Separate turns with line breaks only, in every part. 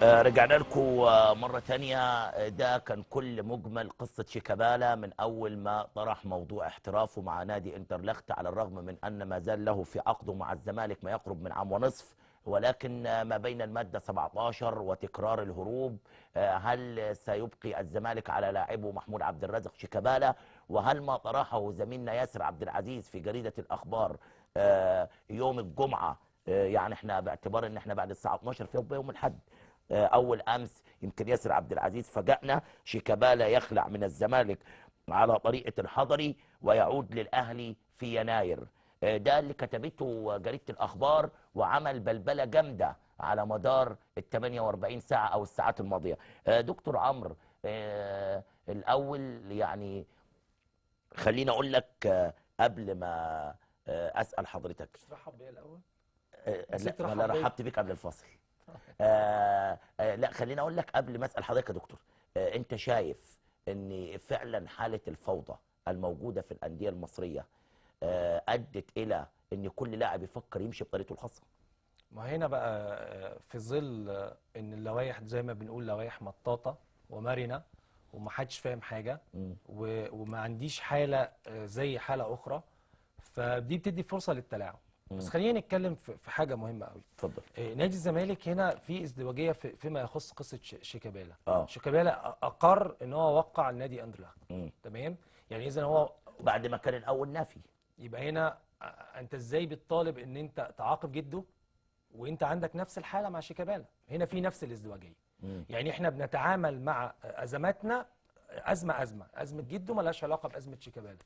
رجعنا لكم مرة تانية. ده كان كل مجمل قصة شيكابالا من أول ما طرح موضوع احترافه مع نادي انترلخت، على الرغم من أن ما زال له في عقده مع الزمالك ما يقرب من عام ونصف، ولكن ما بين المادة 17 وتكرار الهروب، هل سيبقي الزمالك على لاعبه محمود عبد الرازق شيكابالا؟ وهل ما طرحه زميلنا ياسر عبد العزيز في جريدة الأخبار يوم الجمعة، يعني احنا باعتبار ان احنا بعد الساعة 12 في يوم الأحد أول أمس، يمكن ياسر عبد العزيز فاجأنا، شيكابالا يخلع من الزمالك على طريقة الحضري ويعود للأهلي في يناير. ده اللي كتبته جريدة الأخبار وعمل بلبلة جامدة على مدار ال 48 ساعة أو الساعات الماضية. دكتور عمرو، الأول يعني خليني أقول لك قبل ما أسأل حضرتك.
ترحب بيا الأول؟
لا رحبت بيك قبل الفاصل. لا خليني اقول لك قبل ما اسال حضرتك يا دكتور، انت شايف ان فعلا حاله الفوضى الموجودة في الاندية المصرية ادت الى ان كل لاعب يفكر يمشي بطريقته الخاصة؟
ما هنا بقى في ظل ان اللوائح زي ما بنقول لوائح مطاطه ومرنه ومحدش فاهم حاجة، وما عنديش حاله زي حاله اخرى، فدي بتدي فرصة للتلاعب. بس خلينا نتكلم في حاجة مهمة قوي.
اتفضل.
نادي الزمالك هنا في ازدواجية فيما يخص قصة شيكابالا. شيكابالا اقر ان هو وقع لنادي اندرلخت. تمام؟ يعني اذا هو
بعد ما كان الاول نافي،
يبقى هنا انت ازاي بتطالب ان انت تعاقب جده وانت عندك نفس الحالة مع شيكابالا؟ هنا في نفس الازدواجيه. يعني احنا بنتعامل مع ازماتنا ازمة جده مالهاش علاقة بازمه شيكابالا.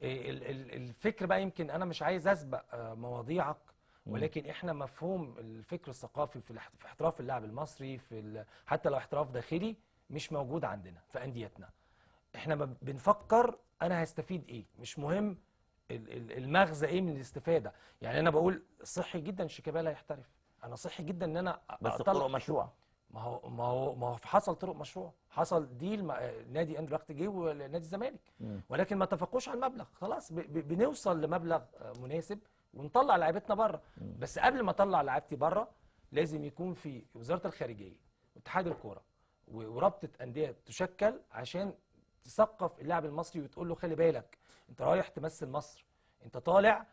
الفكر بقى، يمكن انا مش عايز اسبق مواضيعك، ولكن احنا مفهوم الفكر الثقافي في احتراف اللاعب المصري في حتى لو احتراف داخلي مش موجود عندنا في انديتنا. احنا بنفكر انا هستفيد ايه، مش مهم المغزى ايه من الاستفادة. يعني انا بقول صحي جدا شيكابالا يحترف، انا صحي جدا ان انا
بس طرق مشروعه.
ما هو حصل طرق مشروع، حصل ديل مع نادي اندرلخت جه ونادي الزمالك، ولكن ما اتفقوش على المبلغ. خلاص بنوصل لمبلغ مناسب ونطلع لعيبتنا بره. بس قبل ما اطلع لعيبتي بره لازم يكون في وزارة الخارجية واتحاد الكورة ورابطه اندية تشكل عشان تثقف اللاعب المصري وتقول له خلي بالك انت رايح تمثل مصر، انت طالع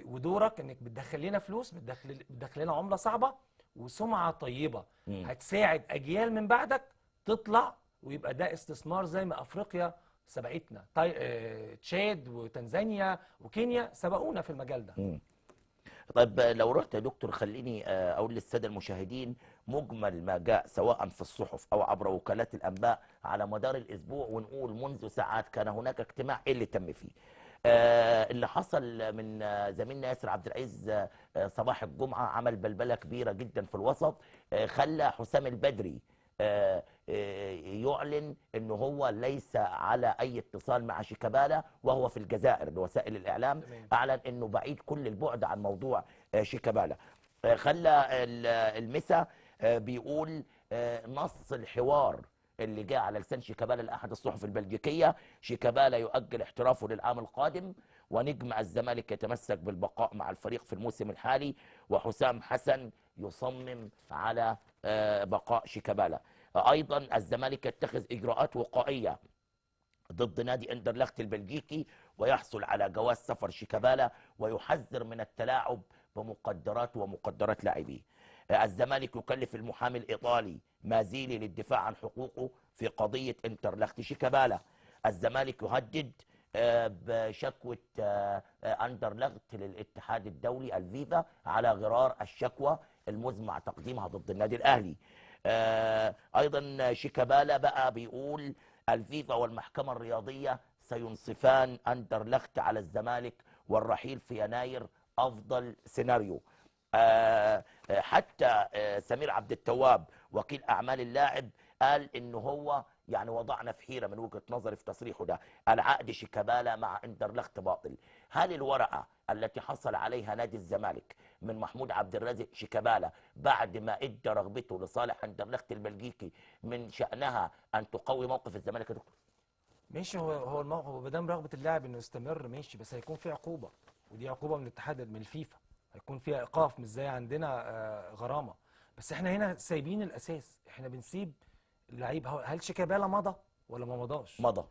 ودورك انك بتدخل لنا فلوس، بتدخل لنا عمله صعبة وسمعة طيبة هتساعد أجيال من بعدك تطلع، ويبقى ده استثمار زي ما أفريقيا سبقتنا، تشاد وتنزانيا وكينيا سبقونا في المجال ده.
طيب لو رحت يا دكتور، خليني أقول للسادة المشاهدين مجمل ما جاء سواء في الصحف أو عبر وكالات الأنباء على مدار الأسبوع، ونقول منذ ساعات كان هناك اجتماع إيه اللي تم فيه. اللي حصل من زميلنا ياسر عبد العزيز صباح الجمعة عمل بلبلة كبيرة جدا في الوسط، خلى حسام البدري يعلن انه هو ليس على اي اتصال مع شيكابالا وهو في الجزائر لوسائل الاعلام. اعلن انه بعيد كل البعد عن موضوع شيكابالا. خلى المسا بيقول نص الحوار اللي جاء على لسان شيكابالا لأحد الصحف البلجيكية، شيكابالا يؤجل احترافه للعام القادم، ونجم الزمالك يتمسك بالبقاء مع الفريق في الموسم الحالي، وحسام حسن يصمم على بقاء شيكابالا. أيضا الزمالك يتخذ إجراءات وقائية ضد نادي اندرلخت البلجيكي ويحصل على جواز سفر شيكابالا ويحذر من التلاعب بمقدرات ومقدرات لاعبيه. الزمالك يكلف المحامي الإيطالي مازيلي للدفاع عن حقوقه في قضية انترلخت شيكابالا. الزمالك يهدد بشكوى اندرلخت للاتحاد الدولي الفيفا على غرار الشكوى المزمع تقديمها ضد النادي الأهلي. أيضا شيكابالا بقى بيقول الفيفا والمحكمة الرياضية سينصفان اندرلخت على الزمالك والرحيل في يناير أفضل سيناريو. حتى سمير عبد التواب وكيل أعمال اللاعب قال إنه هو يعني وضعنا في حيرة من وجهة نظري في تصريحه ده، العقد شيكابالا مع اندرلخت باطل. هل الورقة التي حصل عليها نادي الزمالك من محمود عبد الرازق شيكابالا بعد ما ادى رغبته لصالح اندرلخت البلجيكي من شأنها أن تقوي موقف الزمالك يا دكتور؟
ماشي، هو ما دام رغبة اللاعب إنه يستمر ماشي، بس هيكون في عقوبة، ودي عقوبة من الاتحاد من الفيفا، هيكون فيها ايقاف مش زي عندنا غرامة. بس احنا هنا سايبين الاساس، احنا بنسيب اللعيب. هل شيكابالا مضى ولا ما مضاش؟
مضى.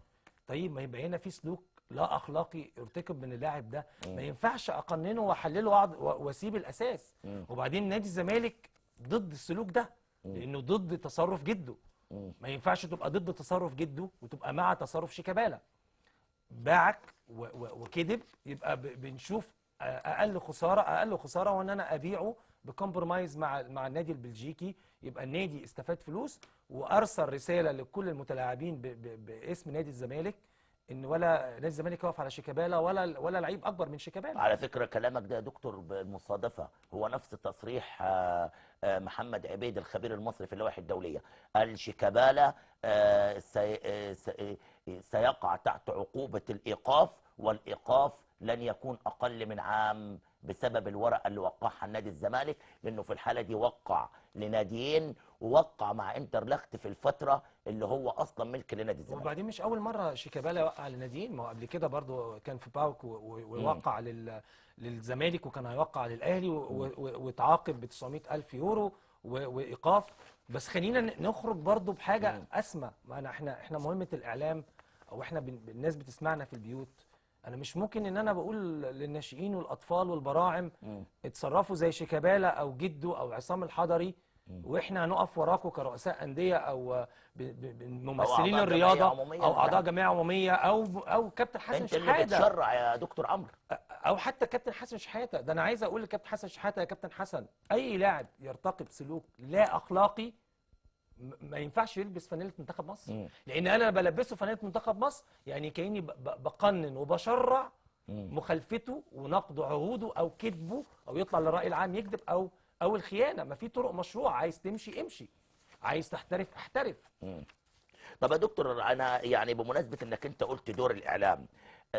طيب ما يبقى هنا في سلوك لا اخلاقي ارتكب من اللاعب ده. ما ينفعش اقننه واحلله واقعد واسيب الاساس. وبعدين نادي الزمالك ضد السلوك ده، لانه ضد تصرف جده. ما ينفعش تبقى ضد تصرف جده وتبقى مع تصرف شيكابالا. باعك وكذب، يبقى بنشوف اقل خسارة، اقل خسارة وان انا ابيعه ب compromise مع النادي البلجيكي، يبقى النادي استفاد فلوس وارسل رسالة لكل المتلاعبين باسم نادي الزمالك ان ولا نادي الزمالك يقف على شيكابالا ولا لعيب اكبر من شيكابالا.
على فكرة كلامك ده يا دكتور بالمصادفه هو نفس تصريح محمد عبيد الخبير المصري في اللوائح الدولية، قال شيكابالا سيقع تحت عقوبه الايقاف، والايقاف لن يكون اقل من عام بسبب الورقة اللي وقعها النادي الزمالك، لانه في الحالة دي وقع لناديين ووقع مع انترلخت في الفترة اللي هو اصلا ملك لنادي الزمالك.
وبعدين مش اول مرة شيكابالا وقع لناديين، ما هو قبل كده برضه كان في باوك ووقع للزمالك وكان هيوقع للاهلي وتعاقب ب 900,000 يورو وايقاف. بس خلينا نخرج برضه بحاجة اسمى. ما انا احنا مهمة الاعلام، او احنا الناس بتسمعنا في البيوت. انا مش ممكن ان انا بقول للناشئين والاطفال والبراعم اتصرفوا زي شيكابالا او جده او عصام الحضري، واحنا هنقف وراكم كرؤساء اندية او ممثلين الرياضة او اعضاء جمعية عموميه او كابتن حسن شحاته.
انت اللي بتشرع يا دكتور عمرو،
او حتى كابتن حسن شحاته. ده انا عايز اقول لكابتن حسن شحاته، يا كابتن حسن، اي لاعب يرتقب سلوك لا اخلاقي ما ينفعش يلبس فانيله منتخب مصر. لان انا بلبسه فانيله منتخب مصر يعني كاني بقنن وبشرع مخالفته ونقض عهوده او كذبه او يطلع للراي العام يكذب او الخيانة. ما في طرق مشروعه، عايز تمشي امشي، عايز تحترف احترف.
طب يا دكتور، انا يعني بمناسبة انك انت قلت دور الاعلام،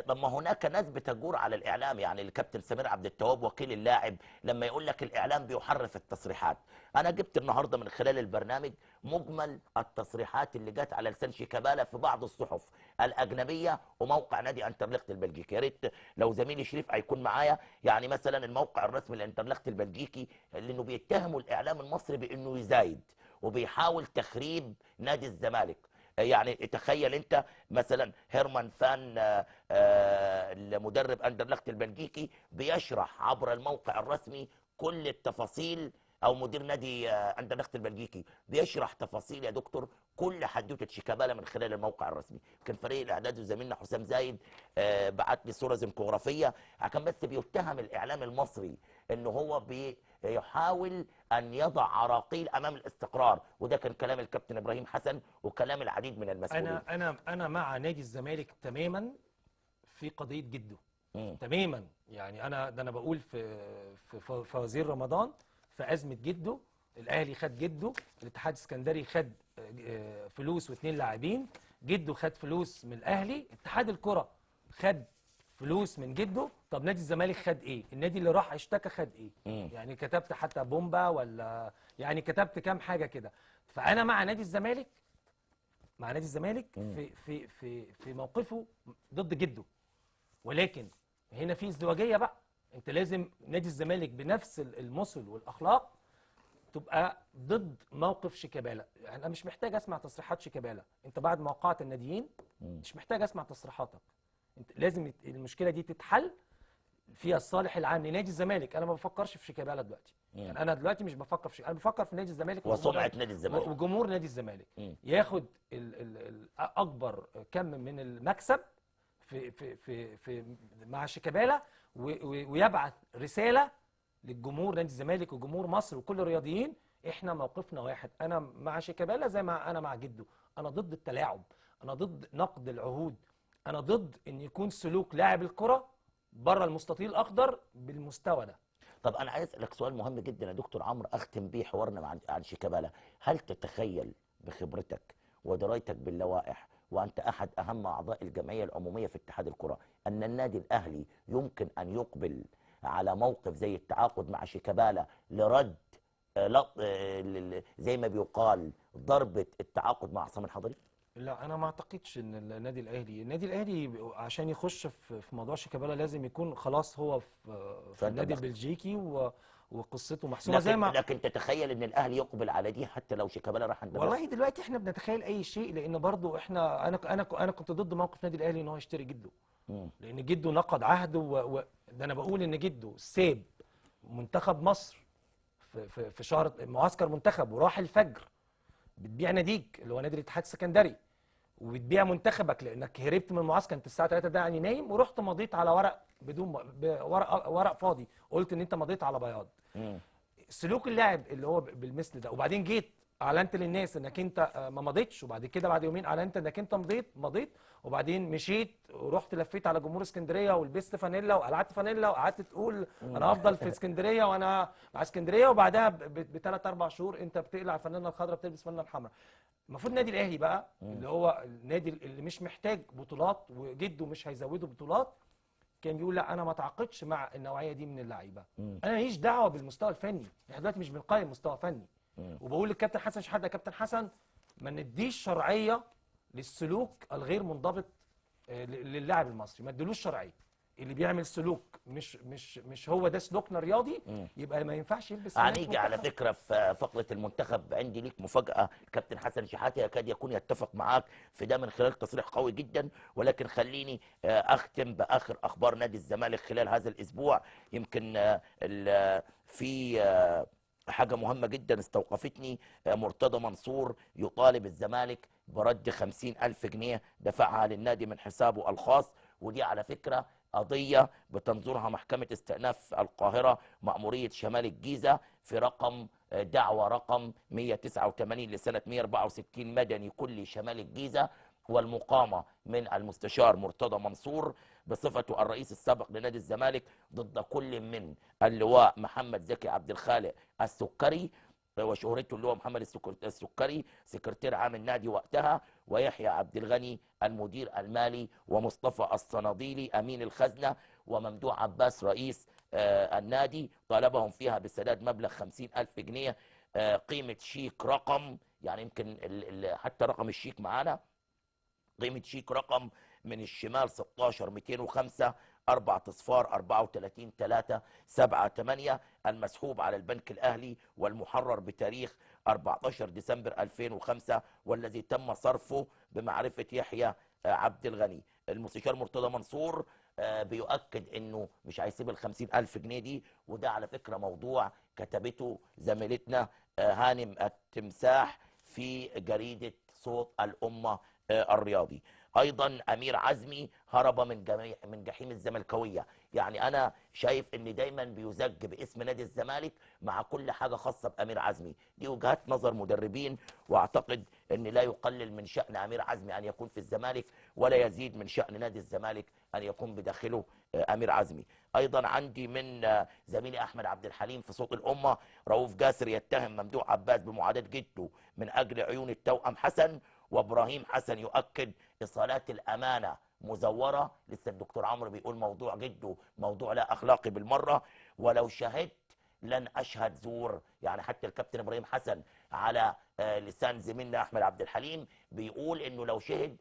طب ما هناك ناس بتجور على الاعلام، يعني الكابتن سمير عبد التواب وكيل اللاعب لما يقول لك الاعلام بيحرف التصريحات. انا جبت النهارده من خلال البرنامج مجمل التصريحات اللي جت على لسان شيكابالا في بعض الصحف الاجنبية وموقع نادي انترلخت البلجيكي. يا ريت لو زميلي شريف هيكون معايا. يعني مثلا الموقع الرسمي لانترلخت البلجيكي، لانه بيتهموا الاعلام المصري بانه يزايد وبيحاول تخريب نادي الزمالك. يعني تخيل انت مثلا هيرمان فان المدرب اندرلخت البلجيكي بيشرح عبر الموقع الرسمي كل التفاصيل، او مدير نادي اندرلخت البلجيكي بيشرح تفاصيل يا دكتور كل حدوتة شيكابالا من خلال الموقع الرسمي. كان فريق الاعداد وزميلنا حسام زايد بعت لي صوره زنكوغرافيه، كان بس بيتهم الاعلام المصري ان هو بيحاول ان يضع عراقيل امام الاستقرار، وده كان كلام الكابتن ابراهيم حسن وكلام العديد من المسؤولين.
انا مع نادي الزمالك تماما في قضية جده. تماما. يعني انا بقول في فوازير رمضان، في ازمة جده، الاهلي خد جده، الاتحاد السكندري خد فلوس واثنين لاعبين، جده خد فلوس من الاهلي، اتحاد الكره خد فلوس من جده. طب نادي الزمالك خد ايه؟ النادي اللي راح اشتكى خد ايه؟ يعني كتبت حتى بومبا، ولا يعني كتبت كام حاجة كده. فانا مع نادي الزمالك، مع نادي الزمالك في في في في موقفه ضد جده. ولكن هنا في ازدواجية بقى، انت لازم نادي الزمالك بنفس المثل والاخلاق تبقى ضد موقف شيكابالا. يعني انا مش محتاج اسمع تصريحات شيكابالا، انت بعد ما وقعت الناديين مش محتاج اسمع تصريحاتك. انت لازم المشكلة دي تتحل فيها الصالح العام لنادي الزمالك. انا ما بفكرش في شيكابالا دلوقتي. يعني انا دلوقتي مش بفكر في انا بفكر في نادي الزمالك
وسمعه نادي الزمالك
وجمهور نادي الزمالك. ياخد اكبر كم من المكسب في في في في مع شيكابالا، ويبعث رسالة للجمهور نادي الزمالك وجمهور مصر وكل الرياضيين، احنا موقفنا واحد. انا مع شيكابالا زي ما انا مع جده، انا ضد التلاعب، انا ضد نقد العهود، انا ضد ان يكون سلوك لاعب الكره بره المستطيل الاخضر بالمستوى ده.
طب انا عايز اسالك سؤال مهم جدا يا دكتور عمرو، اختم بيه حوارنا عن شيكابالا. هل تتخيل بخبرتك ودرايتك باللوائح، وأنت أحد أهم أعضاء الجمعية العمومية في اتحاد الكرة، أن النادي الأهلي يمكن أن يقبل على موقف زي التعاقد مع شيكابالا لرد زي ما بيقال ضربة التعاقد مع عصام الحضري؟
لا انا ما اعتقدش ان النادي الاهلي عشان يخش في موضوع شيكابالا لازم يكون خلاص هو في النادي البلجيكي وقصته محسومة. زي ما
لكن تتخيل ان الاهلي يقبل على دي حتى لو شيكابالا راح عند؟
والله دلوقتي احنا بنتخيل اي شيء، لان برضو احنا انا كنت ضد موقف النادي الاهلي ان هو يشتري جده، لان جده نقض عهده. ده انا بقول ان جده ساب منتخب مصر في شهر معسكر منتخب وراح الفجر، بتبيع ناديك اللي هو نادي الاتحاد السكندري وبتبيع منتخبك لانك هربت من المعسكر انت الساعة 3 ده يعني نايم، ورحت مضيت على ورق بدون ورق فاضي، قلت ان انت مضيت على بياض. سلوك اللاعب اللي هو بالمثل ده، وبعدين جيت اعلنت للناس انك انت ما مضيتش، وبعد كده بعد يومين اعلنت انك انت مضيت، وبعدين مشيت ورحت لفيت على جمهور اسكندرية ولبست فانيلا وقلعت فانيلا وقعدت تقول انا هفضل في اسكندرية وانا مع اسكندرية، وبعدها بثلاث اربع شهور انت بتقلع الفانيلا الخضراء بتلبس فانيلا الحمراء. المفروض النادي الاهلي بقى اللي هو النادي اللي مش محتاج بطولات وجده مش هيزوده بطولات، كان بيقول لا انا ما اتعاقدش مع النوعية دي من اللعيبة، انا ماليش دعوه بالمستوى الفني، احنا دلوقتي مش بنقيم مستوى فني. وبقول للكابتن حسن شحاته، يا كابتن حسن ما نديش شرعية للسلوك الغير منضبط للاعب المصري، ما ادلوش شرعية. اللي بيعمل سلوك مش هو ده سلوكنا الرياضي، يبقى ما ينفعش يلبس.
هنيجي على فكرة في فقره المنتخب عندي ليك مفاجاة، الكابتن حسن شحاته يكاد يكون يتفق معاك في ده من خلال تصريح قوي جدا، ولكن خليني اختم باخر اخبار نادي الزمالك خلال هذا الاسبوع. يمكن في حاجة مهمة جدا استوقفتني، مرتضى منصور يطالب الزمالك برد 50,000 جنيه دفعها للنادي من حسابه الخاص، ودي على فكرة قضية بتنظرها محكمة استئناف القاهرة مأمورية شمال الجيزة في رقم دعوة رقم 189 لسنة 164 مدني كلي شمال الجيزة، والمقامة من المستشار مرتضى منصور بصفته الرئيس السابق لنادي الزمالك ضد كل من اللواء محمد زكي عبد الخالق السكري وشهرته اللي هو محمد السكري سكرتير عام النادي وقتها، ويحيى عبد الغني المدير المالي، ومصطفى الصناديلي امين الخزنة، وممدوح عباس رئيس النادي. طالبهم فيها بسداد مبلغ 50,000 جنيه قيمة شيك رقم، يعني يمكن حتى رقم الشيك معانا، قيمة شيك رقم من الشمال 16 205 4 0 34 3 7 8 المسحوب على البنك الأهلي والمحرر بتاريخ 14 ديسمبر 2005 والذي تم صرفه بمعرفة يحيى عبد الغني. المستشار مرتضى منصور بيؤكد انه مش هيسيب ال 50,000 جنيه دي، وده على فكرة موضوع كتبته زميلتنا هانم التمساح في جريدة صوت الأمة الرياضي. ايضا امير عزمي هرب من جحيم الزملكاويه، يعني انا شايف ان دايما بيزج باسم نادي الزمالك مع كل حاجة خاصة بامير عزمي، دي وجهات نظر مدربين، واعتقد ان لا يقلل من شان امير عزمي ان يكون في الزمالك، ولا يزيد من شان نادي الزمالك ان يكون بداخله امير عزمي. ايضا عندي من زميلي احمد عبد الحليم في صوت الامة، رؤوف جاسر يتهم ممدوح عباس بمعاداه جده من اجل عيون التوأم حسن، وابراهيم حسن يؤكد ايصالات الامانة مزوره. لسه الدكتور عمرو بيقول موضوع جده موضوع لا اخلاقي بالمرة، ولو شهدت لن اشهد زور. يعني حتى الكابتن ابراهيم حسن على لسان زميلنا احمد عبد الحليم بيقول انه لو شهد